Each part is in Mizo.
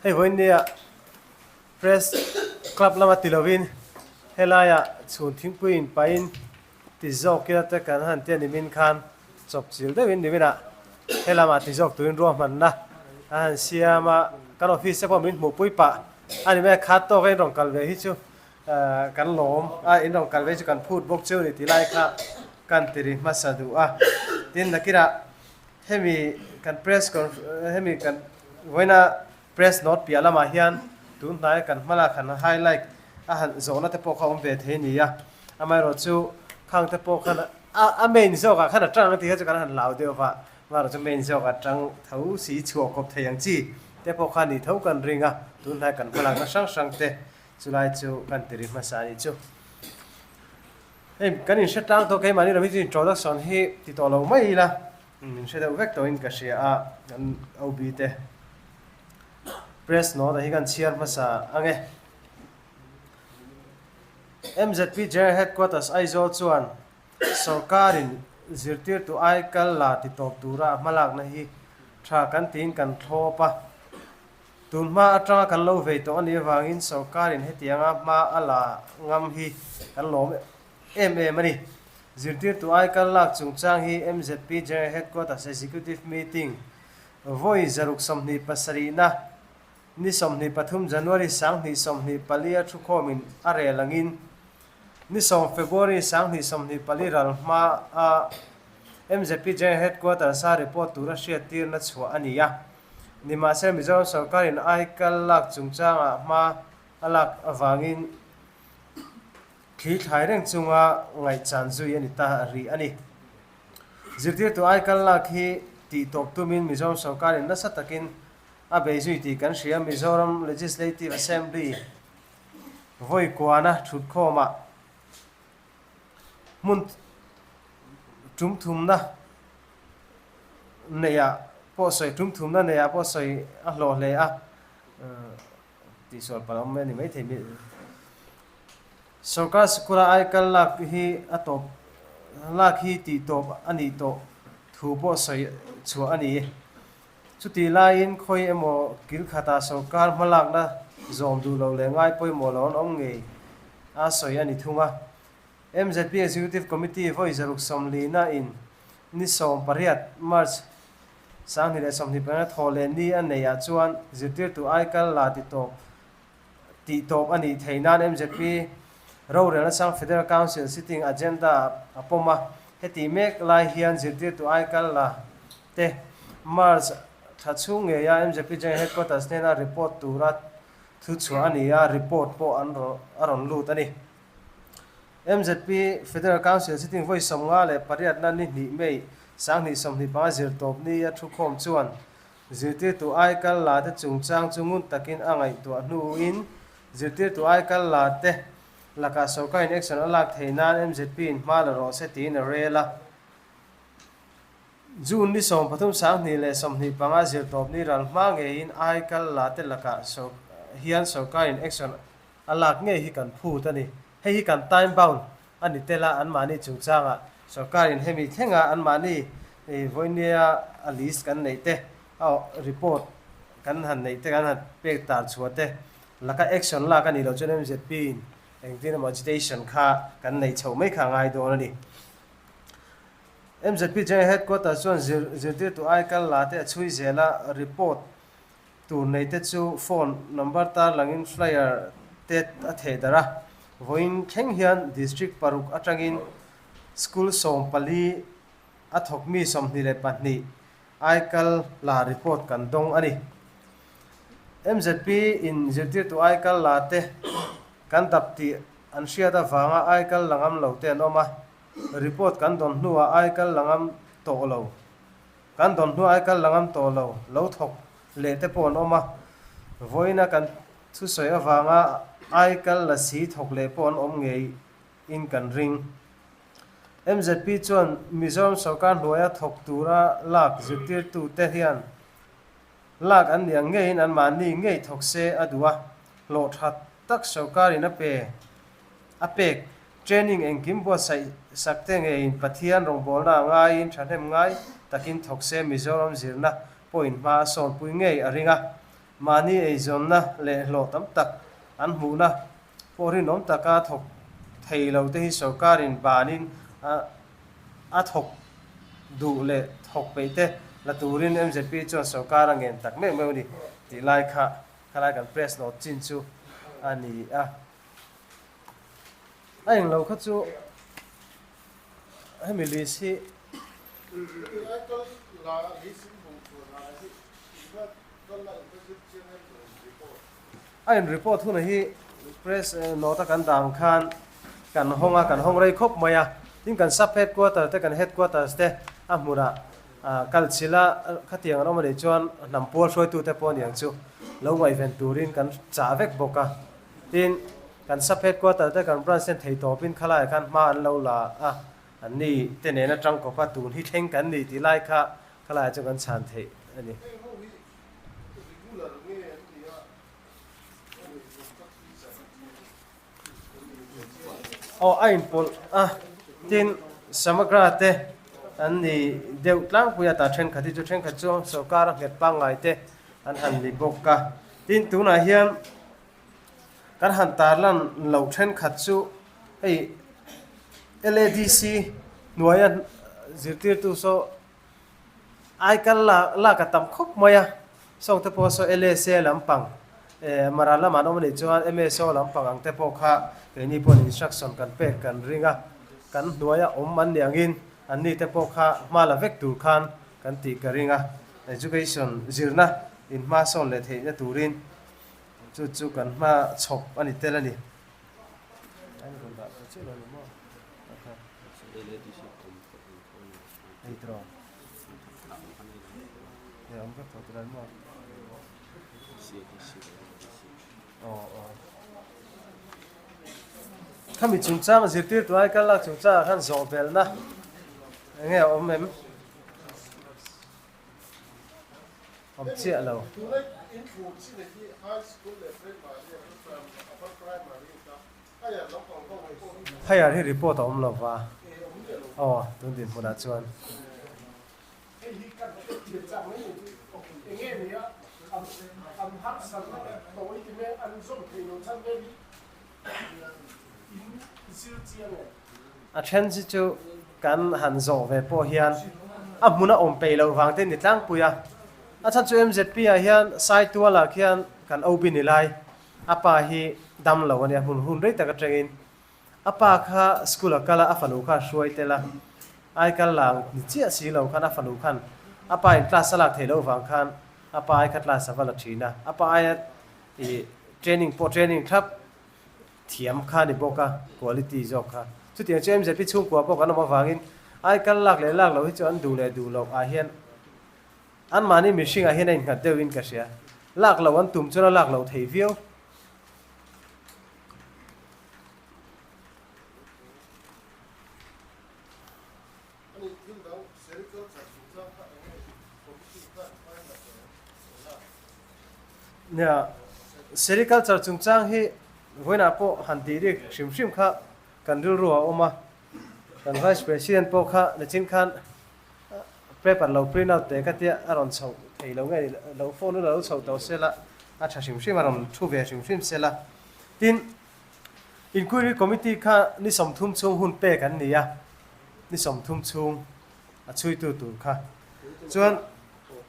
Hei vawiin nia Press Club lama ti lovin helaiah chhun thingpui in pahin ti zawk ila te kan han tia nimin khan chawp chil deuhin niminah helamah ti zawk turin ruahmanna a han siam a, kan office te pawh min hmuhpui pah a ni mai a, khat tawka in rawn kal ve hi chu kan lawm a, in rawn kal ve hi chu kan phut bawk cheu ni tih lai kha kan ti ri hmasa duh a, tin nakinah hemi kan press hemi kan vawiina Press note piah lamah hian tun hnaia kan hmalak han highlight a han zawhna te pawh kha awm ve thei a ni a, amaherawh chu khang te pawh khan a main zawkah khan a tang ang tih kha chu kan han lau deuh va, amaherawh chu main zawkah tang tho si chhuah kawp thei ang chi te pawh kha ni tho kan ring a, tun hnaia kan hmalakna hrang hrang te chulai chu kan ti ri hmasa a nih chu. Hei kan inhre tlang tawh keimahni lam hi chu introduction hi ti tawh lo mai ila. Min hre deuh vek tawhin ka hria a, kan OB te press note ah hi kan chhiar hmasa ang e. MZP General Headquarters Aizawl chuan sorkarin zirtirtu aikal la ti tawp tura a hmalakna hi tha kan tiin kan thlawp a. Tun hma atanga kan lo vei tawh a nih avangin sorkarin hetianga hma a la ngam hi kan lawm em em a ni. Zirtirtu aikal lak chungchang hi MZP General Headquarters Executive Meeting vawi 27na ni 23 January 2024 a thukhawmin a rel angin ni 10 February 2024 ral hma a MZP General Headquarters a report tura hriattirna chhuah a ni a. Nimahsela Mizoram sorkarin aikal lak chungchangah hma a lak avangin Thli thlai reng chunga ngaihchan zui a ni ta rih a ni. Zirtirtu aikal lak hi tih tawp tumin Mizoram sorkarin nasa takin a bei zui tih kan hria. Mizoram Legislative Assembly vawi kuana thutkhawmah hmun tum thumna neihah pawh sawi tum thumna neihah pawh sawi a hlawh hle a. Tihsual palh awm a ni maithei mi. Sorkar sikula aikal lak hi a tawp lak hi tih tawp a nih tawh thu pawh sawi chhuah a ni. Chutih laiin khawi emaw kil khatah sorkar hmalakna zawm duh lo leh ngai pawimawh lo an awm ngei a sawi a ni thung a. MZP Executive Committee vawi 140 in ni 18 March 2025 thaw leh ni a neih ah chuan zirtirtu aikal la ti tawp tih tawp a nih theih nan MZP rorelna sang Federal Council sitting agenda a pawm a, heti mek lai hian zirtirtu aikal la te March thla chhung ngeia MZP General Headquarters hnena report tura thu chhuah a ni a, report pawh an a rawn lut a ni. MZP Federal Council sitting vawi 58na ni hnih May 2025 zirtawp ni a thukhawm chuan zirtirtu aikal la te chungchang chu ngun takin a ngaihtuah hnuin zirtirtu aikal la te lakah sorkarin action a lak theih nan MZP in hma la rawh se tiin a rel a. June ni 13 2025 zirtawp ni ral hma ngeiin aikal la te lakah hian sorkarin action A lak ngei hi kan phut a ni. Hei hi kan time bound a ni tel a, anmahni chungchangah sorkarin hemi thlenga anmahni vawinia a list kan neih te, a report kan han neih te, kan han pek tar chhuah te laka action lak a nih loh chuan MZP in engtin emaw agitation kha kan neih chhoh mai kha a ngai dawn a ni. MZP General Headquarters chuan zirtirtu aikal la te a chhui zel a, report Tur nei te chu phone number tarlangin flyer te a theh darh a, vawiin thleng hian district paruk atangin school 14 a thawk mi 22 aikal la report kan dawng a ni. MZP in zirtirtu aikal la te kan dap tih an hriat avanga aikal la ngam lo te an awm a, report kan dawn hnuah aikal la ngam tawh lo. Kan dawn hnu ai kal la ngam tawh lo, lo thawk leh te pawh an awm a, vawiina kan thusawi avanga ai kal la si thawk leh pawh an awm ngei in kan ring. MZP chuan Mizoram sorkar hnuaia thawk tura lak zirtirtu te hian lak an nih ang ngeiin anmahni ngei thawk se a duh a, hlawh tha tak sorkarin a pe a pek Training engkim buatsaih sak te ngeiin Pathian rawngbawlna a ngaiin thahnem ngai takin thawk se Mizoram zirna pawhin hma a sawnpui ngei a ring a. Mahni eizawnna leh hlawh tam tak an hmuhna pawh rinawm taka thawk thei lo te hi sorkarin banin a thawk duh leh thawk peih te la turin mzp chuan sorkar a ngen tak meuh meuh a ni tih lai kha khalai kan press note chin chu a ni a. A englo kha chu hemi list hi. A in report hunah hi press note a kan dah ang khan kan hawng a, kan hawng rei khawp mai a. Tin kan sub headquarter te kan headquarters te a hmunah kal chilh a, khatiang an awm a nih chuan hnam pual hruaitute pawh aniang chu lo ngaihven turin kan chah vek bawk a. Tin kan sub headquarter te kan branch ten theitawpin khalaiah khan hma an lo la a, anni te nena tangkawpa tun hi thleng kan ni tih lai kha Khalaiah chuan kan chhan theih a ni. Heng ho hi regular nge an ni a, a nih contract teacher an ni a. Aw a inpawlh a, tin Samagra te an ni deuh tlangpui a, tah thenkhat hi chu thenkhat chu sorkar a nghet pangngai te an han ni bawk a. Tin tunah hian kan han tarlan loh thenkhat chu hei LADC hnuaia zirtirtu saw Aikal lak lak a tam khawp mai a, sawng te pawh saw LSA lampang eh Mara lamah an awm a nih chuan MSO lampang ang te pawh kha keini pawhin instruction kan pek kan ring a, kan hnuaia awm an nih angin anni te pawh kha hma la vek tur khan kan tih ka ring a, education zirna in hma sawn leh theihna turin chu chu kan hma chhawp a ni tel a ni. Khami chungchang zirtirtu ai kal lak chungchangah khan zawh belhna eng nge a awm em? Awm chiah lo. Higher hi report a awm lo va, aw tun dinhmunah chuan. A then chi chu kan han zawh ve pawh hian a hmun a awm peih loh vang te ni tlangpui a, a chhan chu MZP ah hian Saitual ah khian kan OB ni lai A pa hi dam lo a nia, hmun hun rei tak atangin a pa kha school a kal a, a fanu kha a hruai tel a, ai kal lang ni chiah si lo khan a fanu khan a pa in class a lak theih loh vang khan a pa ai kha class a va la thin a, a pa aia ih training pawh training thlap thiam kha a ni bawk a, quality zawk kha. Chutiang chu MZP chhungkua pawh kan awm avangin ai kal lak leh lak loh hi chu an duh leh duh loh ah hian Anmahni mihringah hian a innghat deuhin ka hria. Lak loh an tum chuan a lak loh thei viau. Nia, sericulture chungchang hi vawiinah pawh han tih rik hrim hrim kha kan rilru a awm a. Kan Vice President pawh kha nichin khan Paper lo print out teh ka tia a rawn chhoh thei lo nge lo phone ula lo chhoh tawh sela a tha hrim hrim a rawn thu ve hrim hrim sela. Tin, Inquiry Committee kha ni 30 chhung hun pek an ni a, ni 30 chhung a chhuitu tur kha. Chuan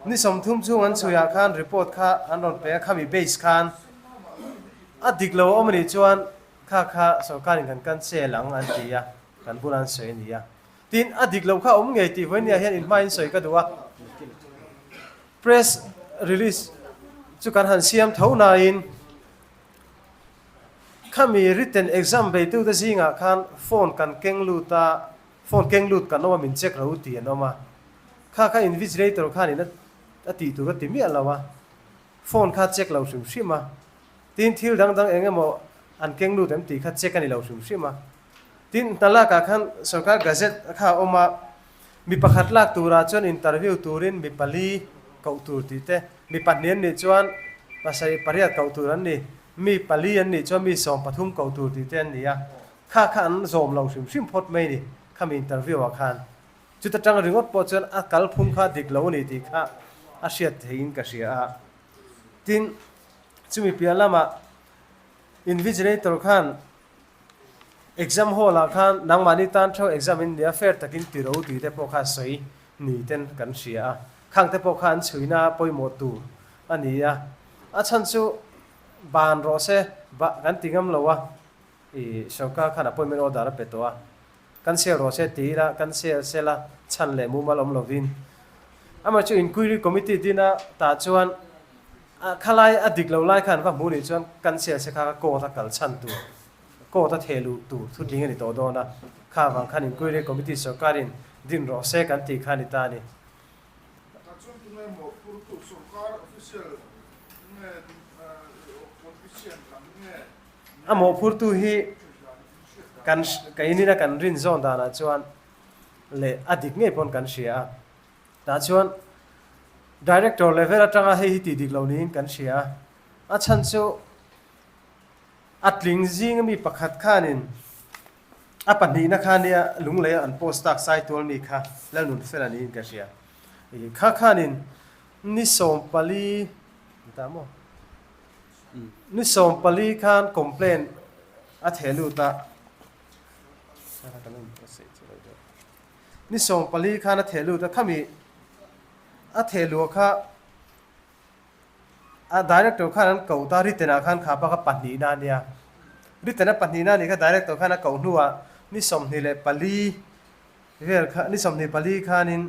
ni 30 chhung an chhuiah khan report kha an rawn pe a, khami base khan a dik lo a awm a nih chuan kha kha sorkarin kan cancel ang an ti a, kan bulah an sawi a ni a. Tin, a dik loh kha a awm ngei tih vawinia hian inhmain sawi ka duh a. Press release chu kan han siam tho nain khami written exam beitute zingah khan phone kan keng lut a, phone keng lut kan awm a min check ro tih an awm a. Kha kha invigilator khanin a tih tur a ti miah lo a, phone kha check lo hrim hrim a. Tin, thil dang dang eng emaw an keng lut em tih kha check a ni lo hrim hrim a. Tin, hna lakah khan Sarkar Gazette kha a awm a, mi pakhat lak turah chuan interview turin mi pali koh tur tih te, mi pahnih an nih chuan pasarih pariat koh tur an ni, mi pali an nih chuan mi 13 koh tur tih te an ni a, kha kha an zawm lo hrim hrim phawt mai ni khami interview ah khan. Chuta tang ringawt pawh chuan a kalphung kha dik lo a ni tih kha a hriat theiin ka hria a. Tin, chumi piah lamah invigilator khan exam hall ah khan nangmahni tan theuh exam in nia fair takin ti ro tih te pawh kha sawi ni ten kan hria a. Khang te pawh kha an chhuina pawimawh tur a ni a. A chhan chu ban rawh se bah kan ti ngam lo a, ih sorkar khan appointment order a pe tawh a. Kan sel rawh se ti ila, kan sel sel a, chhan leh mumal awm lovin. Amah chu inquiry committee dina tah chuan a khalai a dik lo lai khan va hmu nih chuan kan sel se kha court a kal chhan tur, court a theh luh tur thutling a ni tawh dawn a, kha vang khan inquiry committee sorkarin din rawh se kan tih kha a ni ta a ni. Tah chuan tunge maw phurtu sorkar official nge politician lam nge A mawhphurtu hi kan keinin a kan rin zawn danah chuan leh a dik ngei pawn kan hria a. Tah chuan Director level atanga hei hi tih dik lo niin kan hria a. A chhan chu a tling zing ami pakhat khanin a pahnihna kha nia lunglei an post tak Saitual mi kha Lalnunfela niin ka hria. Kha khanin ni 14 ta maw? Ni 14 khan complaint a theh lut a, ni 14 khan a theh lut a, khami a theh luah kha a director khan an koh ta, written ah khan kha bak a pahnihna a nia, written a pahnihna a nih kha director khan a koh hnuah ni 24 vel kha ni 24 khanin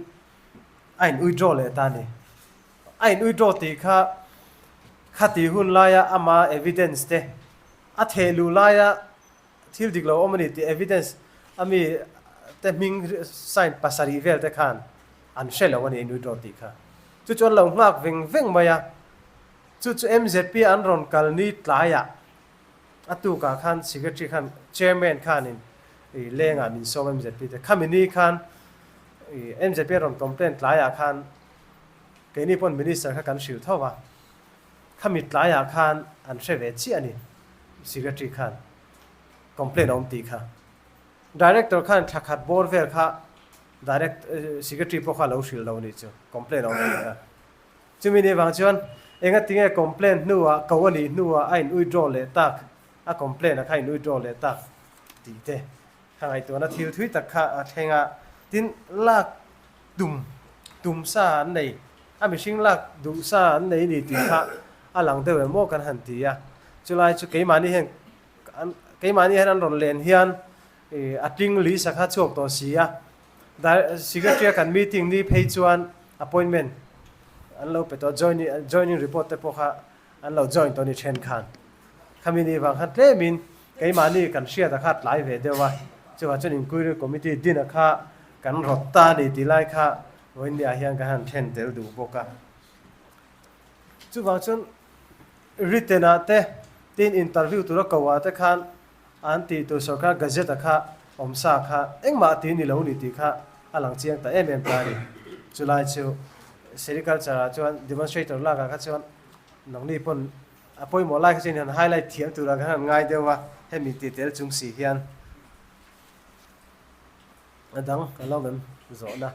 a in withdraw leh ta a ni. A in withdraw tih kha khati hun laia ama evidence te a theh luh laia thil dik lo awm a ni tih evidence a mi te hming sign pasarih vel te khan an hre lo a ni in withdraw tih kha. Chu chu an lo nghak veng veng mai a, chu chu MZP an rawn kal ni tlaiah a tukah khan secretary khan chairman khanin i lengah min sawm MZP te khami ni khan i MZP an rawn complaint tlaiah khan Keini pawn Minister kha kan hrilh tho a, khami tlaiah khan an hre ve chiah a ni, Secretary khan complaint a awm tih kha. Director khan thla khat bawr vel kha Direct Secretary pawh kha a lo hrilh lo a nih chu, complaint a awm tih kha. Chumi ni vang chuan engatinge complaint hnuah ko a nih hnuah a in withdraw leh tak, a complaint a kha in withdraw leh tak tih te kha ngaihtuahna thil thui tak kha a thleng a, tin lak Tum, tum sa an nei, a mihring lak duh sa an nei ni tih kha a lang deuh em aw kan han ti a. Chulai chu keimahni hian an keimahni hian an rawn len hian ih a tling lui sa kha chhuak tawh si a. Secretary a kan meeting ni phei chuan appointment an lo pe tawh a, joining joining report te pawh kha an lo join tawh ni then khan. Khami ni vang khan tlemin keimahni kan hriat a kha tlai ve deuh a, chuvah chuan inquiry committee din a kha kan rawt ta a ni tih lai kha vawiinniah hian kan han then tel duh bawk a. Chuvang chuan written ah te tin interview tura ko ah te khan an tih tur sorkar gazette a kha awm sa kha engmah ti ni lo ni tih kha a lang chiang ta em em ta a ni. Chulai chu sericulture ah chuan demonstrator lak ah kha chuan nangni pawn A pawimawh lai kha chuan han highlight thiam turah khan han ngai deuh a, hemi tih tel chung si hian a dang a lo awm zawhna.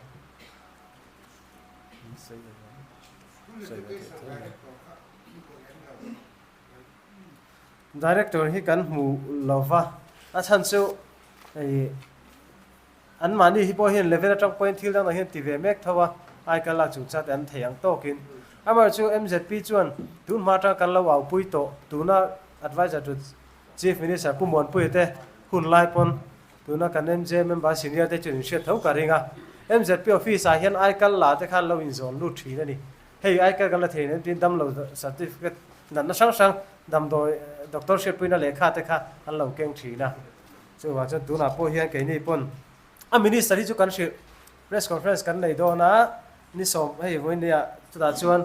Director hi kan hmu lova, a chhan chu hei An mahni hi pawh hian level atang pawhin thil dangdang hian ti ve mek tho a, aikal lak chung chat an thei ang tawkin. Amaherawhchu MZP chuan tun hma atanga kan lo aupui tawh tuna adviser to Chief Minister Pu Muanpuia te hun lai pawn tuna kan MJ member senior te chuan inhriat tho ka ring a. MZP office ah hian aikal la te khan lo inzawn lut thin a ni. Hei aikal kan la thei nen tiin damlo certificate natna hrang hrang damdawi doctor hriatpuina lehkha te kha an lo keng thin a. Chuvang chuan tunah pawh hian keini pawn a minister hi chu kan hrilh press conference kan nei dawn a, ni sawm hei vawinia chutah chuan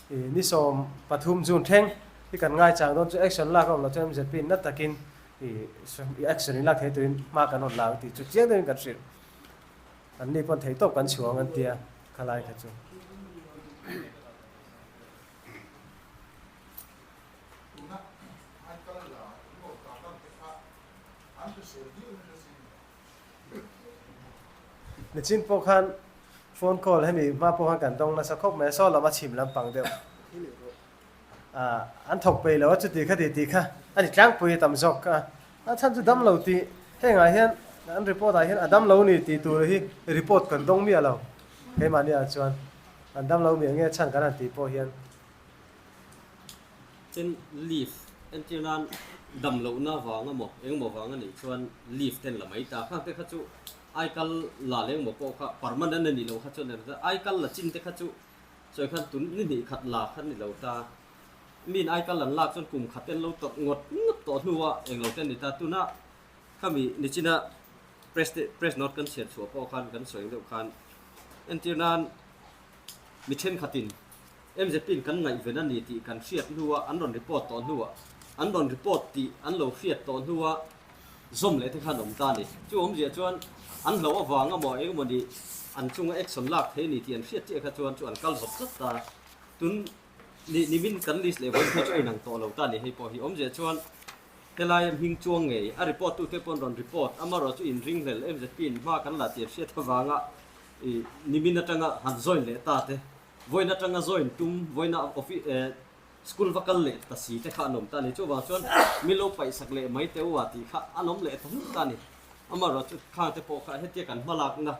ih ni 13 June thleng hi kan ngaichang dawn chu action lak a awm loh chuan MZP in na takin ih action in lak thei turin hma kan rawn la ang tih chu chiang deuhin kan hrilh. An ni pawn theihtawp kan chhuang an tia khalai kha chu. Nichin pawh khan phone call hemi hma pawh khan kan dawng nasa khawp mai a, saw lam a chhim lampang deuh. An thawk peih lo a, chuti kha ti tih kha a ni tlangpui tam zawk a. A chhan chu dam lo tih hengah hian an report ah hian a dam lo ni tih tur hi report kan dawng miah lo. Keimahni ah chuan an dam lo miah nge chhan kan han tih pawh hian. Tin, leave entir nan dam lohna vang emaw engemaw vang a nih chuan leave ten la mai ta. Khang te kha chu aikal la leh engemaw pawh kha permanent a nih loh kha chuan aikal la chin te kha chu Sawi khan tun ni hnih khat la kha ni lo ta. Min aikal an lak chuan kum khat en lo tawrh ngawt ngawt tawh hnua englo te ni ta. Tuna khami nichina press te press note kan chhiar chhuah pawh khan kan sawi ang deuh khan entir nan mi thenkhatin MZP in kan ngaihven a ni tih kan hriat hnua an rawn report tawh hnuah an rawn report tih an lo hriat tawh hnua zawm leh te khan awm ta a ni. Chu awmzia chuan an hlauh avang emaw engemaw ni an chunga action lak thei a ni tih an hriat chiah kha chuan chu an kal zawt zawt ta. Tun ni nimin kan list leh vawi phei chu a inang tawh lo ta a ni hei pawh hi. Awmzia chuan helai hming chuang ngei a report tute pawh an rawn report amarawh chu inringhlel MZP in hma kan la tih an hriat avanga ih nimin atanga han join leh ta te vawiin atanga join tum vawiina office eh School va kal leh ta si te kha an awm ta a ni. Chuvang chuan mi lo paihsak leh mai teh u a tih kha an awm leh ta hlut ta a ni. Amaherawh chu khang te pawh kha hetia kan hmalakna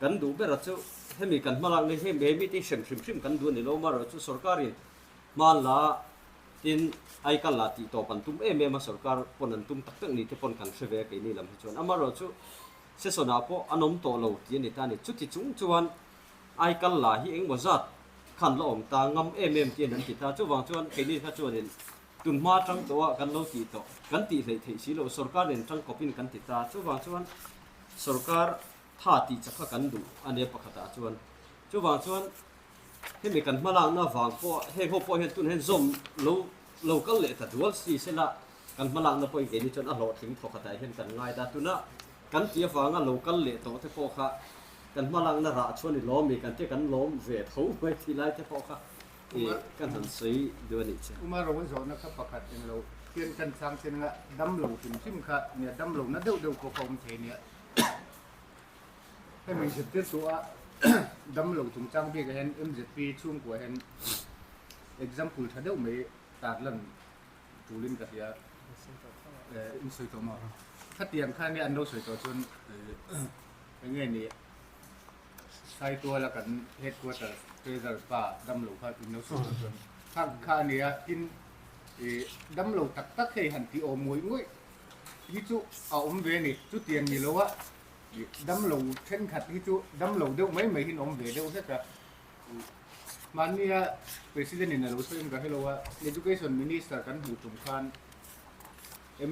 kan duh ber a chu hemi kan hmalakna hi he mite hi hrem hrim hrim kan duh a ni lo. Amaherawh chu sorkarin hman la tin aikal la tih tawp an tum em em a, sorkar pawn an tum tak tak ni te pawn kan hre ve a keini lam hi chuan. Amaherawh chu session ah pawh an awm tawh lo tih a ni ta a ni. Chuti chung chuan Aikal la hi engmaw zat khan la awm ta ngam em em tih an ti ta. Chuvang chuan keini kha chuanin tunhma tang tawhah kan lo tih tawh, kan tih hleih theih si lo, sorkar nen tang kawpin kan ti ta. Chuvang chuan sorkar tha tih chak kha kan duh a nia pakhatah chuan. Chuvang chuan hemi kan hmalakna vang pawh heng ho pawh hian tunah hian zawm lo lo kal leh ta dual si sela kan hmalakna pawhin keini chuan a hlawhtling thawkhatah hian kan ngai ta. Tuna kan tih avanga lo kal leh tawh te pawh kha Kan hmalakna rah chuan i lawm i kan tia kan lawm ve tho mai tih lai te pawh kha i kan han sawi duh a nih che. Uma ro zawhna kha pakhat englo hian kan chang chen anga damlo hrim hrim kha nia damlo na deuh deuh pawh kha awm thei nia. Hemi zirtir tu a damlo chungchang bik ah hian MZP chhungkua hian example tha deuh mai tarlan tulin ka hria in sawi tawh maw? Khatiang kha nia an lo sawi tawh chuan Enge ni Saituala kan headquarter treasurer pa damlo kha in lo sawi tawh chuan kha kha a nia tin ih damlo tak tak hei han tih awm ngawih ngawih hi chu a awm ve a ni chutiang ni lo a ih damlo thenkhat hi chu damlo deuh mai mai hian awm ve deuh hlek a mahnia president in a lo sawi em ka hrelo a education minister kan hmuh tum khan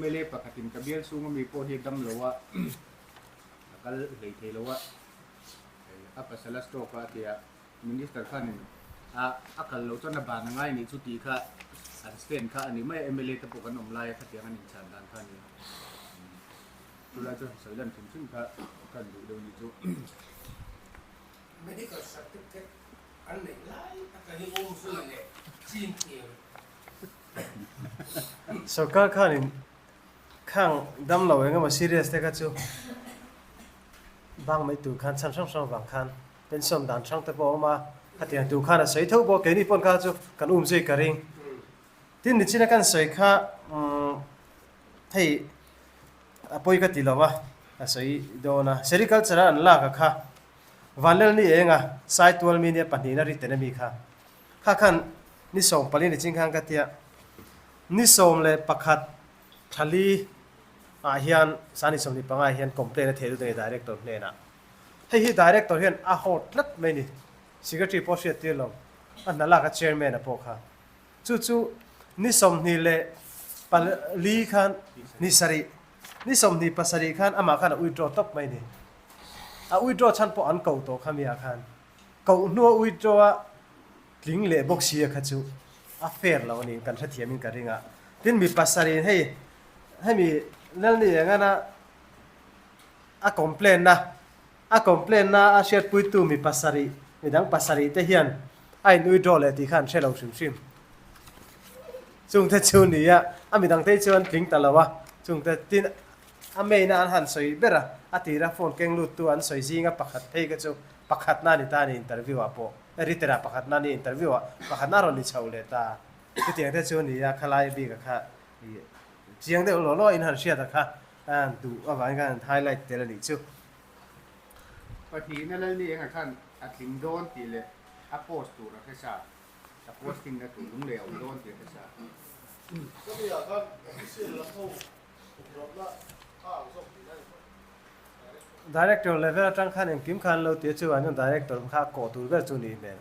mla pakhatin ka bial chhunga mi pawh hi a damlo a. A kal hlei thei lo a, a pasal a stroke a tia minister khanin a a kal loh chuan a ban a ngai nih chu tih kha an stand kha a ni mai a, mla te pawh kan awm lai a khatiang an inchhan dan kha a ni a, chulai chuan sawi lan hrim hrim kha kan duh deuh nih chu. Medical certificate an neih lai taka hi awm zui leh chin thiam. Sorkar khanin Khang dam lo eng emaw serious te kha chu bang mai tur khan chhan hrang hrang vang khan pension dan hrang te pawh a awm a, khatiang tur khan a sawi tho bawk keini pawn kha chu kan um zui ka ring. Tin nichina kan sawi kha umm hei a pawi ka ti lo a, a sawi dawn a, sericulture a an lak a kha Vanlelni enga Saitual mi nia pahnihna written a mi kha kha khan ni 14 nichin khan ka tia ni 11 Thali ah hian Sani 25 ah hian complaint a thei lut a ni Director hnenah. Hei hi Director hian a haw tlat mai a ni. Secretary pawh hriat tir lo. A hna lak a Chairman a pawh kha. Chu chu ni 24 khan ni sarih ni 27 khan amah khan a withdraw tawp mai a ni. A withdraw chhan pawh an ko tawh kha mi ah khan. Koh hnua withdraw a tling leh bawk sia kha chu a fair lo a ni kan hrethiam in ka ring a. Tin mi pasarih hei hemi Lalni engana a complain na a complain na a hriatpuitu mi pasarih midang pasarih te hian a in withdraw leh tih kha an hre lo hrim hrim. Chungte chu ni a a midang te hi chuan tling ta lo a chungte tin a main a an han sawi ber a a tira phone keng lut tu an sawi zinga pakhat phei kha chu pakhatna a ni ta a ni interview ah pawh. Written ah pakhatna a ni, interview ah pakhatna a rawn ni chho leh ta. Chutiang te chu a ni a, khalai bik a kha ih chiang deuh law law in han hriat a kha a han duh avangin khan han highlight tel a nih chu. Pahnihna Lalni engah khan a tling dawn tih leh a post tur a hre sa, a posting na tur lunglei a awm dawn tih a hre sa. Chumi ah khan official lam ho rawtna a ang zawk tih na ni maw? Director level atang khan engkim khan lo tia chu an director kha a kawh tur ber chu nih hmel.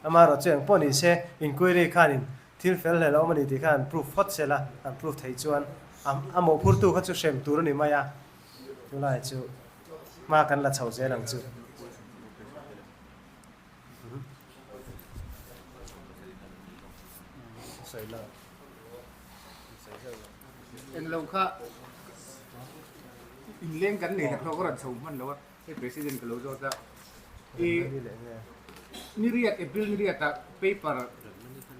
Amaherawh chu engpawh ni se inquiry khanin thil fel hlel a awm a ni tih khan an proof phawt sela, an proof theih chuan a mawhphurtu kha chu hrem tur a ni mai a, chulai chu hma kan la chho zel ang chu. Englo kha inleng kan nei hlek hlawk a rawn chho hman lo a, hei president ka lo zawt a, i niriat April niriat ah paper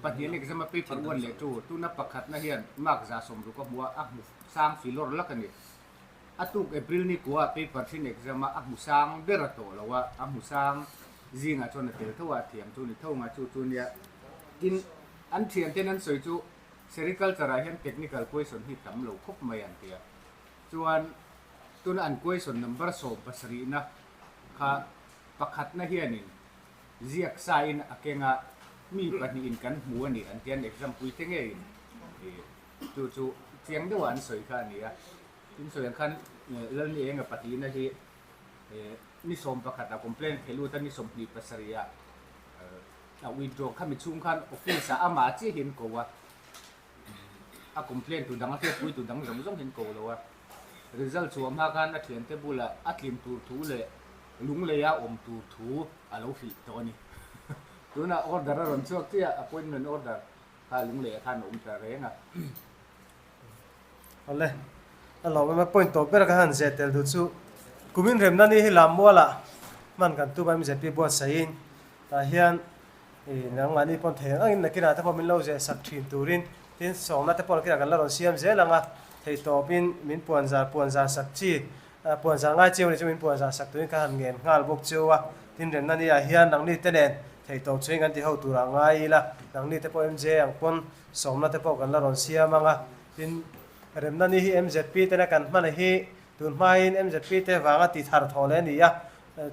pahnih an exam a paper 1 leh 2 tuna pakhatna hian mark 160 a hmu a, a hmu sang filawr lak a ni. A tuk April ni kua paper thin exam a a hmu sang ber a tawh lo a, a hmu sang zingah chuan a tel tho a, a thiam chu ni tho nga chu chu nia. Tin, an thian ten an sawi chu Sericulture ah hian technical question hi tam lo khawp mai an ti a. Chuan tuna an question number 17 na kha pakhatna hianin ziak sain a keng a, mi pahnihin kan hmu a ni an ti a, an exam pui te ngeiin Chu chu chiang deuha an sawi kha a ni a, tin sawi ang khan Lalni Enga pahnihna hi ni 11 a complaint thei lut a, ni 27 ah a withdraw khami chhung khan office ah amah chiah hi an ko a, a complaint tu dang a hriatpui tu dang zawng zawng hi an ko lo a, result chhuah hma khan a thiante bulah a tlin tur thu leh lunglei a awm tur thu a lo hrilh tawh a ni. Tunah order a rawn chhuak chiah a, appointment order. Kha lunglei ah khan a awm ta reng a. Awle, a lawm em a, point tawp ber ka han zeh tel duh chu kumin remna ni hi Lammual ah hman kan tum a MZP buatsaih in tah hian ih nangmahni pawn thei ang angin nakinah te pawh min lo zeh sak thin turin tin sawmna te pawh nakinah kan la rawn siam zel ang a, thei tawp in min puan zar puan zar sak chi puan zar ngai chiu ni chu min puan zar sak turin ka han ngen nghal bawk chiu a, tin remna ni ah hian nangni te nen Thei tawp chhuin kan ti ho tur ah ngai ila, nangni te pawh MJ ang pawn sawmna te pawh kan la rawn siam ang a, tin remna ni hi MZP tena kan hman hi tun hmain MZP te vanga ti thar thawh leh a ni a,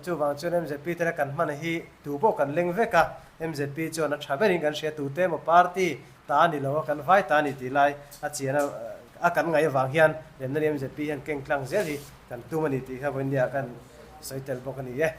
chuvang chuan MZP tena kan hman hi tu pawh kan leng vek a, MZP chuan a tha berin kan hria tute emaw party ta a ni lo a, kan vai ta a ni tih lai a chian a, a kan ngaih avang hian remna ni MZP hian keng tlang zel hi kan tum a ni tih kha vawiin nia kan sawi tel bawk a ni e.